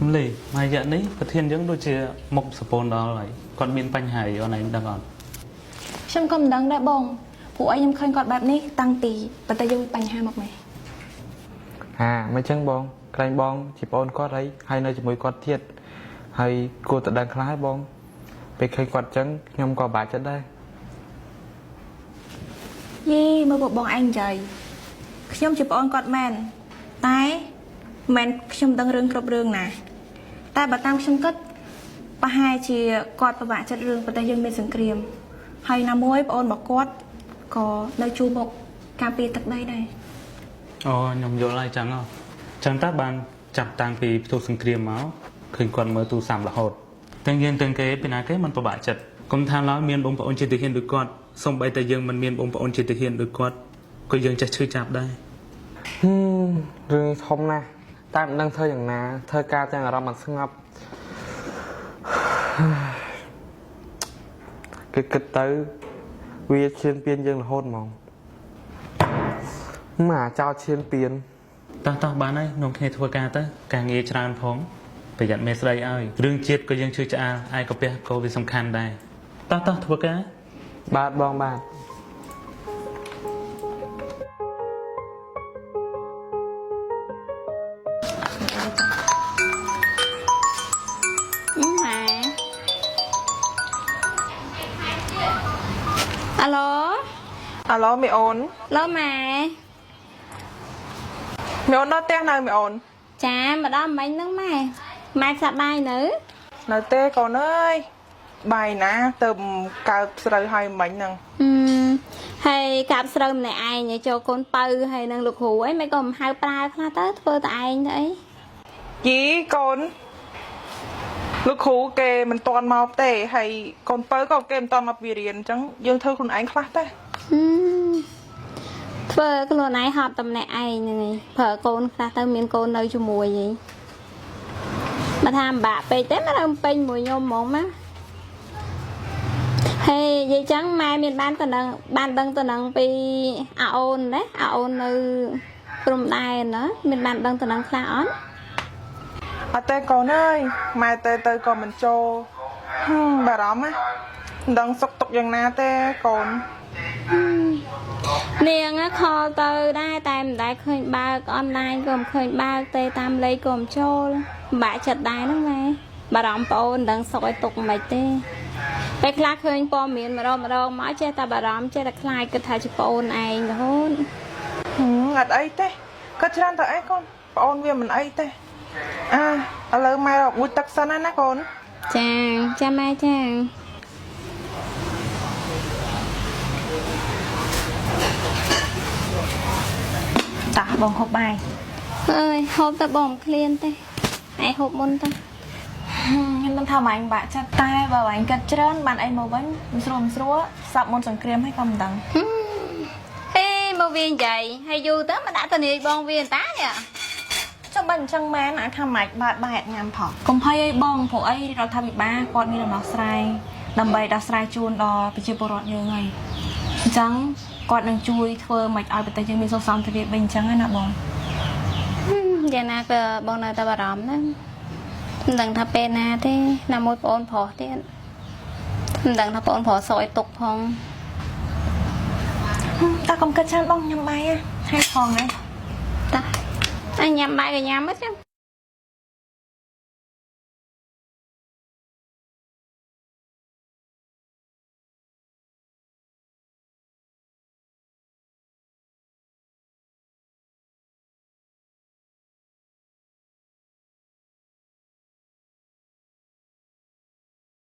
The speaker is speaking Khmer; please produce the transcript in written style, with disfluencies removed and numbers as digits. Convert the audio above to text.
សំលីមួយរយៈនេះប្រធានយើងដូចជាមុខសពូនដល់ហើយគាត់មានបញ្ហាអីអូនឯងដឹងអត់ ខ្ញុំក៏មិនដឹងដែរបងព្រោះអីខ្ញុំឃើញគាត់បែបនេះតាំងពីប្រទេសយើងមានបញ្ហាមកម៉េះ ហាមិនចឹងបងក្រែងបងជាប្អូនគាត់ហើយហើយនៅជាមួយគាត់ទៀតហើយគួរតែដឹងខ្លះហើយបងពេលឃើញគាត់ចឹងខ្ញុំក៏បាក់ចិត្តដែរ យីមើលបងឯងនិយាយខ្ញុំជាប្អូនគាត់មែនតែមិនខ្ញុំដឹងរឿងគ្រប់រឿងណាតែបើតាមខ្ញុំគិតប្រហែលជាគាត់ពិបាកចិត្តរឿងប្រទេសយើងមានសង្គ្រាមហើយណាមួយប្អូនរបស់គាត់ក៏នៅជួរមុខការពារទឹកដីដែរ អូខ្ញុំយល់ហើយចឹងហ៎ចឹងតើបានចាប់តាំងពីផ្ទុះសង្គ្រាមមកឃើញគាត់មើលទូរស័ព្ទរហូតទាំងយើងទាំងគេពីណាគេមិនពិបាកចិត្តកុំថាឡើយមានបងប្អូនជាទាហានដូចគាត់សូម្បីតែយើងមិនមានបងប្អូនជាទាហានដូចគាត់ក៏យើងចេះឈឺចាប់ដែរ ហឹមរឿងនេះធំណាស់តែមិនដឹងធ្វើយ៉ាងណាធ្វើការទាំងអារម្មណ៍មិនស្ងប់គឺគិតទៅវាឈានពៀនយើងរហូតហ្មងម៉ាចោលឈានពៀន តោះតោះបានហើយនាំគ្នាធ្វើការទៅការងារច្រើនផងប្រយ័ត្នមេស្ដីឲ្យរឿងជាតិក៏យើងឈឺឆ្អាលឯកាពះក៏វាសំខាន់ដែរតោះតោះធ្វើការ បាទបងបាទ ម៉ែអាឡូ អាឡូមីអូន ឡូម៉ែ មីអូនដល់ផ្ទះនៅមីអូន ចាមកដល់មិញហ្នឹងម៉ែម៉ែសប្បាយនៅ នៅទេកូនអើយបាយណាទៅកើបស្រូវហើយមិញហ្នឹង ហឹមហើយកាប់ស្រូវម្នាក់ឯងឲ្យចូលកូនពៅហើយនឹងលោកគ្រូអីមិនក៏មិនហៅប្រើខ្លះទៅធ្វើតែឯងទៅអី យីកូនលោកគ្រូគេមិនតន់មកទេហើយកូនពៅក៏គេមិនតន់មកពីរៀនអញ្ចឹងយើងធ្វើខ្លួនឯងខ្លះទេ ហឹមធ្វើខ្លួនឯងហត់តែម្នាក់ឯងហ្នឹងឯងប្រើកូនខ្លះទៅមានកូននៅជាមួយអីមកថាពិបាកពេកទេមកនៅពេញមួយខ្ញុំហ្មងណា ហេនិយាយចឹងម៉ែមានបានតំណឹងបានដឹងតំណឹងពីអាអូនណាអាអូននៅព្រំដែនណាមានបានដឹងតំណឹងខ្លះអត់ អត់ទេកូនអើយម៉ែទៅទៅក៏មិនចូលហឹមបារម្ភណាមិនដឹងសុខទុក្ខយ៉ាងណាទេកូន នាងខលទៅដែរតែមិនដែលឃើញបើកអនឡាញក៏មិនឃើញបើកទេតាមលេខក៏មិនចូលបាក់ចិត្តដែរហ្នឹងម៉ែបារម្ភប្អូនមិនដឹងសុខឲ្យទុកមិនទេពេលខ្លះឃើញព័ត៌មានម្ដងម្ដងមកចេះតែបារម្ភចេះតែខ្លាចគិតថាជាប្អូនឯងរហូត ហឹមអត់អីទេគាត់ច្រើនទៅអីកូនប្អូនវាមិនអីទេអាឥឡូវម៉ែរកមួយទឹកសិនណាណាកូន ចាចាម៉ែចា តោះបងហូបបាយ អើយហូបទៅបងមិនឃ្លានទេឯងហូបមុនទៅ ខ្ញុំមិនថាម៉ែងបាក់ចិត្តតែបើឯងគិតច្រើនបានអីមកវិញមិនស្រួលមិនស្រួលសាប់មុនសង្គ្រាមហើយក៏មិនដឹង ហេមកវានិយាយហើយយូរទៅមកដាក់តនីបងវាតានេះ ចុះបើអញ្ចឹងមែនអាចថាម៉ាច់បាតបាយអត់ញ៉ាំផងកុំភ័យអីបងព្រោះអីរដ្ឋាភិបាលគាត់មានដំណោះស្រាយដើម្បីដោះស្រាយជូនដល់ប្រជាពលរដ្ឋយើងហើយអញ្ចឹងគាត់នឹងជួយធ្វើម៉េចឲ្យប្រទេសយើងមានសុខសន្តិភាពវិញអញ្ចឹងណាបង យ៉ាងណាក៏បងនៅតែបារម្ភហ្នឹងមិនដឹងថាពេលណាទេណាមួយប្អូនប្រុសទៀតមិនដឹងថាប្អូនប្រុសសោយទុកផង តើកុំគិតច្រើនបងញ៉ាំបាយហើយផងណា តាអញញ៉ាំបាយក៏ញ៉ាំទៅចឹង